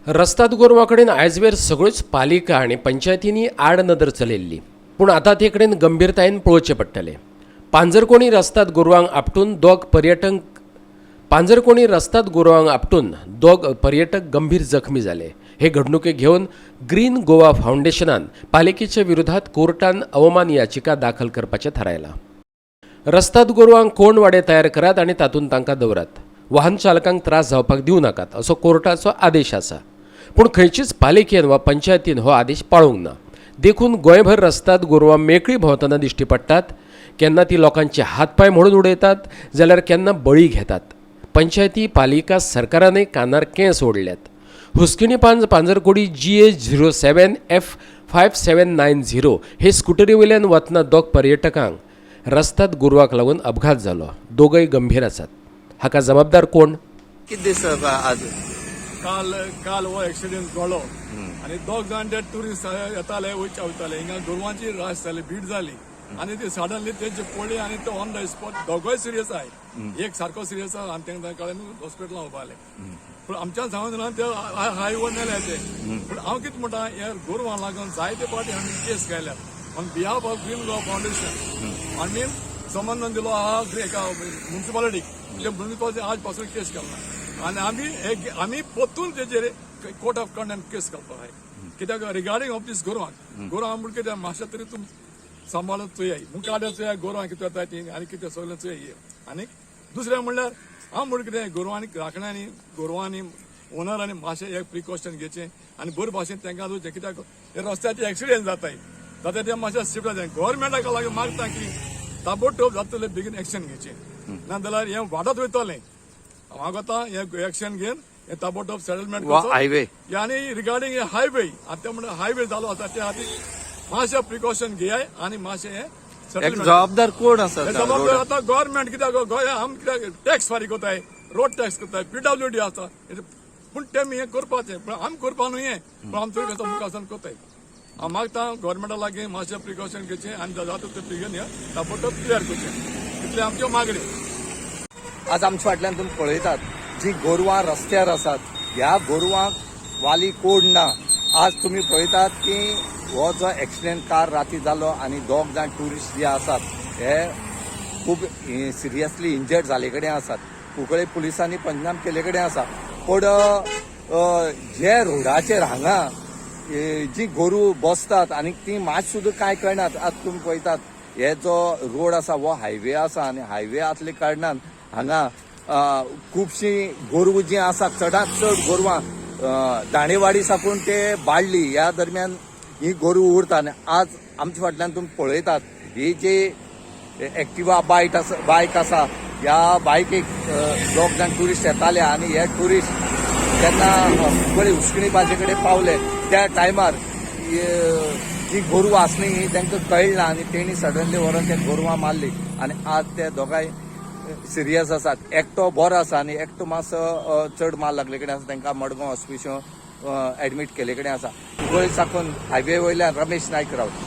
रस्ताद गोरवां कडेन आयजवेर सगळ्योच पालिका आनी पंचायतींनी आड नदर चलयल्ली, पूण आतां ते कडेन गंभीरतायेन पळोवचें पडटलें. पांजरकोणी रस्ताद गोरवांक आपटून दोग पर्यटक पांजरकोणी रस्ताद गोरवांक आपटून दोग पर्यटक गंभीर जखमी जाले. हे घडणुकेक घेवन ग्रीन गोवा फावंडेशनान पालिकेच्या विरोधात कोर्टान अवमान याचिका दाखल करपाचें थारायलां. रस्ताद गोरवांक कोंड वाडे तयार करात आनी तातूंत तांकां दवरात, वाहन चालकांक त्रास जावपाक दिवं नाकात असो कोर्टाचो आदेश आसा. पूण खंयचीच पालिकेन वा पंचायतीन हो आदेश पाळूंक ना. देखून गोंयभर रस्ताद गोरवां मेकळी भोंवतना दिश्टी पडटात. केन्ना ती लोकांचे हातपांय मोडून उडयतात जाल्यार केन्ना बळी घेतात. पंचायती, पालिका, सरकारानय कानार केंस ओडल्यात. हुस्किणी पांजरकोडी GA 07 F 5790 हे स्कुटरी वयल्यान वतना दोग पर्यटकांक रस्ताद गोरवाक लागून अपघात जालो. दोगय गंभीर आसात. हाका जबाबदार कोण? कितें दिसता आज? काल काल हो एक्सिडेंट घडलो आनी दोग जाण ते टुरिस्ट येताले, वयचे वयताले, हिंगा गोरवांची राश जाली, भीड जाली आनी ते सडनली तेजे पडले आनी ते ऑन the spot दोगोय सिरियस आहाय. एक सारको सिरियस आहा आनी तांकां काडून हॉस्पिटलान उबारले. पूण आमच्यान सांगून ना, ते हायवे नेले ते. पूण हांव कितें म्हणटा, हे गोरवां लागून जायते फावटी आमी केस घायल्या on behalf of Green Goa Foundation. आमी संबंद दिलो आहा एका म्युन्सिपालिटीक. ते म्युन्सिपालिटी आज पासून केस घालना आनी आमी हे आमी परतून तेजेर कोर्ट ऑफ कंटेम्प्ट केस घालपाक जाय. कित्याक रिगार्डिंग ऑफ दीस गोरवांक, गोरवां म्हण कितें मातशें तरी तुम सांबाळत चोयाय, मुखार चोयाय गोरवां कितें जाता ती आनी कितें सगळें चोयाय. आनी दुसरें म्हणल्यार हांव म्हण कितें, गोरवांनी राखण्यांनी, गोरवांनी ओनरांनी मातशें एक प्रिकॉशन घेवचें आनी बरे भाशेन तांकां दिवचें. कित्याक हे रस्त्याचे एक्सिडेंट जाताय जाता, ते मातशें शिफ्ट जाता. गव्हर्मेंटाक लागीं मागता की ताबडतोब जातले बेगीन एक्शन घेवचें, ना जाल्यार हें वाडत वयतलें. हांव आतां हें एक्शन घेवन हें ताबडतोब सेटलमेंट वा हायवे. आनी रिगार्डिंग हायवे, आतां म्हणल्यार हायवे जालो आसा, त्या खातीर मातशें प्रिकॉशन घेयाय आनी मातशें हें एक settlement. जबाबदार कोण आसा? हे जबाबदार आतां गव्हर्मेंट. कित्याक गोंया आम कित्याक टॅक्स फारीक कोताय, रोड टॅक्स करताय, पीडब्ल्यूडी आसा. पूण ते हें करपाचें, पूण आमी करपा न्हू हें, पूण आम चड कसो मुखार करताय. हांव मागता गव्हर्मेंटा लागीं मातशें प्रिकॉशन घेवचें आनी जाता ते बेगीन हें ताबडतोब क्लियर करचें, इतलें आमच्यो मागणी. आज आमच्या फाटल्यान तुमी पळयतात, जी गोरवां रस्त्यार आसात, ह्या गोरवांक वाली कोण ना. आज तुमी पळयतात की हो जो एक्सिडेंट काल राती जालो आनी दोग जाण ट्युरिस्ट जे आसात हे खूब सिरियसली इंजर्ड जाले कडेन आसात. कुंकळे पुलिसांनी पंचनाम केले कडेन आसा. पूण जे रोडाचेर हांगा जी गोरू बसतात आनी ती मात सुद्दां कांय कळनात. आज तुमी पळयतात, हे जो रोड आसा हो हायवे आसा आनी हायवे आसले कारणान हांगा खुबशीं गोरवां जीं आसात, चडांत चड गोरवां दाणेवाडी साकून ते बाळ्ळी ह्या दरम्यान ही गोरवां उरता. आनी आज आमच्या फाटल्यान तुमी पळयतात, ही जी एक्टिवा बायक आसा, ह्या बायकीक दोग जाण ट्युरिस्ट येताले आनी हे ट्युरिस्ट तेन्ना कुंकळी उस्किणी बाजे कडेन पावले त्या टायमार जी गोरवां आसली ही तांकां कळना आनी तेणी सडनली व्हरोन त्या गोरवां मारली आनी आज ते दोगांय सिरियस आसात. एकटो बरो आसा आनी एकटो मातसो चड मार लागले कडेन आसा. तांकां मडगांव हॉस्पिटल एडमीट केले कडेन आसा. कुंकळी साकून हायवे वयल्यान रमेश नायक रावत.